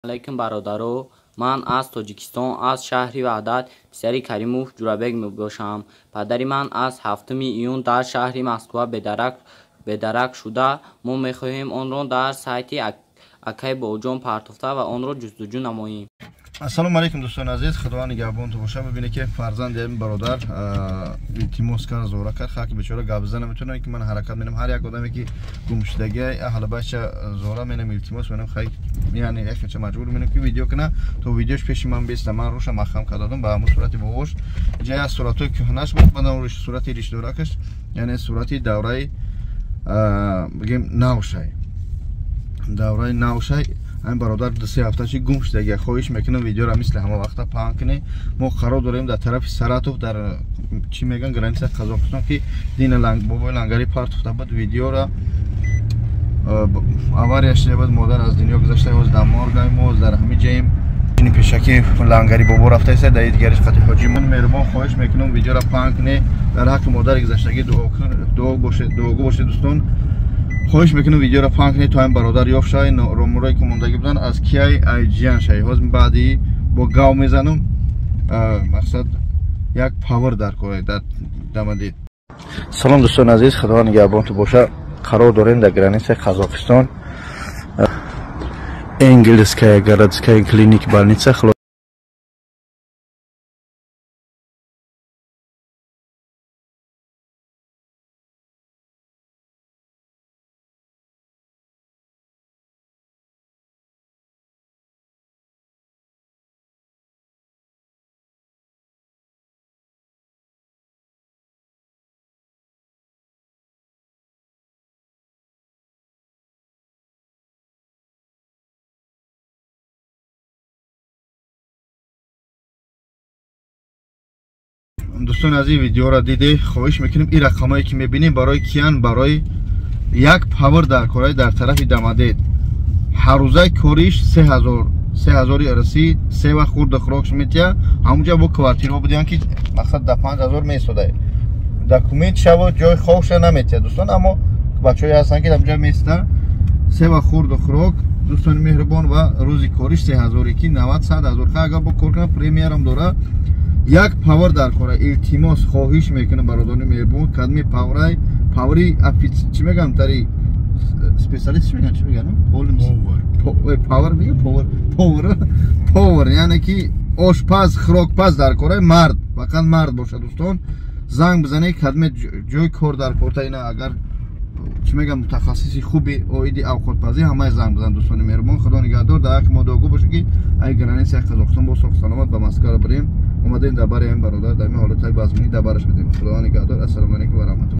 Алайкум бародаро, ман аз Тоҷикистон, аз шаҳри Ваҳдат, писари Каримов Ҷурабек мебошам. Падари ман аз 7 июн дар шаҳри Москва бедарак шуда. Мо мехоҳем онро дар сайти акай Бобоҷон партофта ва онро ҷустуҷӯ намоем. Ассалому алайкум дӯстони азиз, Худованд нигаҳбонтон бошад. Бибинед ки фарзанди ин бародар илтимос кард, зора кард, хаки бечора гап зада наметавонад, ки ман ҳаракат менам. Ҳар як одаме ки гумшудагӣ аҳли бача зора менам, илтимос менам, хай яъне якча маҷбур менам ки видео кунам, то видеош пеши ман беста. Ман рӯша махам кардам ба ҳамон сурати бобош. Ҷай аз суратҳои кӯҳнаш буд, баъдам рӯш сурати ришдоракаш, яъне сурати давраи бигем навшай, давраи навшай. Ҳамин бародар 2-3 ҳафта чи гум шудагия. Хоҳиш мекунам видеоро мисли ҳама вақта паҳн кунед. Мо қарор дорем дар тарафи Саратов, дар чӣ мегӯянд, граница Қазоқистон, ки дина бобои лангари партофта буд видеоро. Авария шуда буд, модар аз дунё гузашта, ҳоз дар моргаи мо дар ҳамин ҷаем. Ини пешаки лангари бобо рафтааст, дар дигариш қати ҳоҷи. Ман меҳрубон хоҳиш мекунам видеоро паҳн кунед, дар ҳаққи модари гузаштагӣ дуо бошед, дуогӯ бошед дӯстон. Хоҳиш мекунам видеоро паҳн кунед то ҳамин бародар ёфт шавад. Ромурое ки мондагӣ буданд аз кияй айҷиян шавад. Ҳозир баъди бо гав мезанам, мақсад як павр дар кор дар дамадид. Салом дӯстони азиз, Худованд нигаҳбонтон бошад. Қарор дорем дар границаи Қазоқистон, Энгельская городская клиник больница. Дӯстони азиз, видеоро диде, хоҳиш мекунем ин рақамое ки мебинем барои киян, барои як павр дар кораи дар тарафи Дамадед. Ҳаррӯзаи кориш 3000, 3000 русӣ, се вақт хурду хӯрокш метия. Ҳамунҷа бо квартираҳо будиян ки мақсад да 5000 меистода. Документ шава, ҷои хобша наметия дӯстон, аммо бачаҳое ҳастанд ки дар меистанд. Се вақт хурду хӯрок дӯстони меҳрубон ва рӯзи кориш 3000 ки 90-100 ҳазор. Агар бо кор кунад премиярам дора. Як павр дар кора, илтимос хоҳиш мекунам бародарони меҳрубон, кадми паврай, паври чӣ мегӯям, тари специалист чӣ мегӯям, чӣ мегӯям, павр мегӯям, повар, повар, повар, яъне ки ошпаз, хӯрокпаз дар кораи мард, фақат мард бошад дӯстон. Занг бизанед, кадме ҷои кор дар корта, ина агар чӣ мегӯям, мутахассиси хуби оиди авқотпазӣ, ҳамаи занг бизан дӯстони меҳрубон. Худо нигаҳдор, дар ҳаққи мо дуогӯ бошед ки ай границаи Қазоқистон бо соҳ саломат ба Москваро бирем. Омадем дар бари ҳамин бародар, дар ҳамин ҳолатҳои базминӣ дар бараш бидем. Худованд нигаҳдор. Ассалому алайкум ва раҳматуллоҳ.